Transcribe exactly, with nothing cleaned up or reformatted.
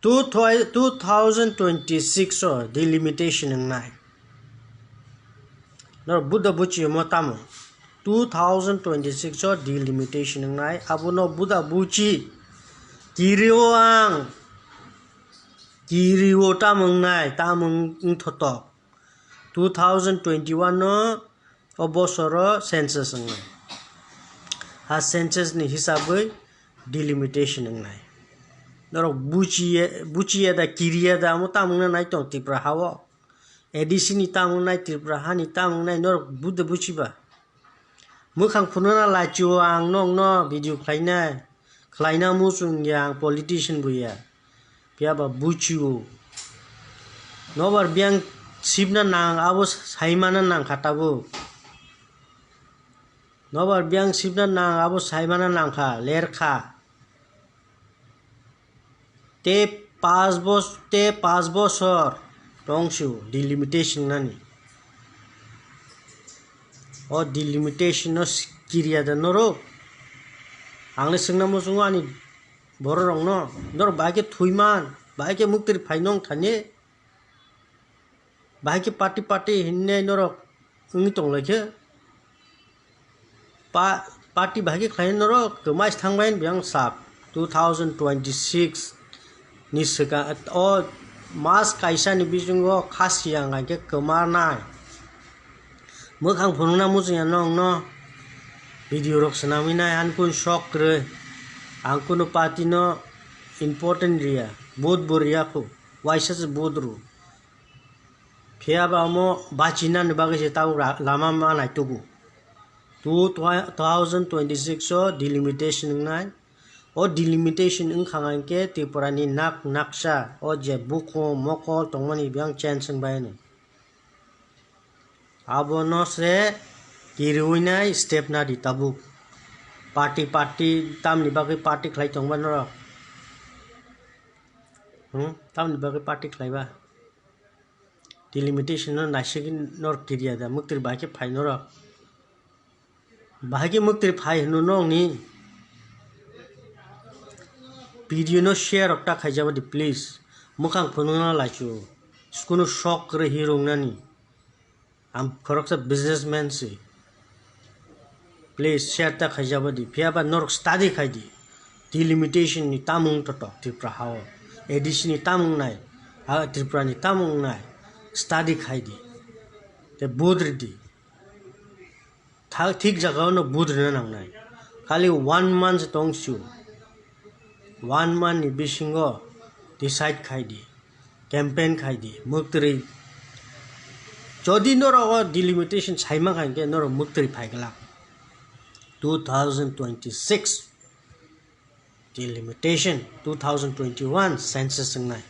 Two thou-, two thousand twenty-six o delimitation wngnai. Norok buda buchi mo tamo? Two thousand twenty-six o delimitation wngnai. Abono buda buchi kirio ang. Kirio tamo wngnai, tamo wng-, wngthotok. Two thousand twenty-one no o bosoro census wngnai. Ha census ni hisabwi delimitation wngnai. Norok buchiya, buchiya da, kiriya da, amo tamo wngna nai tong Tripura ha o. A D C ni tamo wngnai, Tripura ha ni tamo wngnai, norok buda buchiba. Mwkhang phunukna lachio ang nokno video khlainai, khlaina muchung ya ang politician bo ya. Phiya ba buchio. Nobar biyang sibna nang abo saimana nangkha tabuk. Nobar biyang sibna nang abo saimana nangkha, lerkha. Te pas bos-, te pas bosor tongsio delimitation nani. O delimitation no kiriya da norok? Ang le swngna muchungo ani bororokno, norok bahai khe thwiman, bahai khe muktri phai nong thani? Bahai khe party party hinwi norok wngwi tonglaikhe. Pa-, party bahai khe khlai norok kwmai thangbai biyang sak two thousand twenty-six ni swkang o mas kaisa ni bisingo khasi ang khe kwmarnai. Mwkhang phunukna muchungya nokno video rok swnamwi nai, ani kunu sok kwrwi. Ang kunu party no important riya, vote bo riya khu, waisa se vote rw. Phiya ba omo bachinani bagwi se tabuk ra-, lama ma naitugo. Two thou-, two thousand twenty-six o delimitation wngnai. O delimitation wngkha hwnkhe Tripura ni nak naksa o je bukhum mokol tongmani biyang change wngbai hwnwi. Abono se kiriwi nai step nadi tabuk. Party, party, tamni bagwi party khlai tongba norok? Hmm? Tamni bagwi party khlaiba? Delimitation no naisingwi norok kiriya da, muktri bahai khe phai norok. Bahai khe muktri phai hwnwi nokni video no share rok ta khaijaba di, please. Mwkhang phunukna lachio. Kunu sok kwrwi hero wngnani. Ang khoroksa businessman se. Please share ta khaijaba di. Phiya ba norok study khai di. Delimitation ni tamung totok Tripura ha o. A D C ni tamung nai. Ha, Tripura ni tamung nai. Study khai di. Te budri di. Tha-, thik jaga o no budrina nangnai. Khali one month tong sio. One month ni bisingo decide khai di. Campaign khai di. Muktri. Jodi norok o delimitation saima khai khe norok muktri phai glak. Two thousand twenty-six delimitation, two thousand twenty-one census wngnai.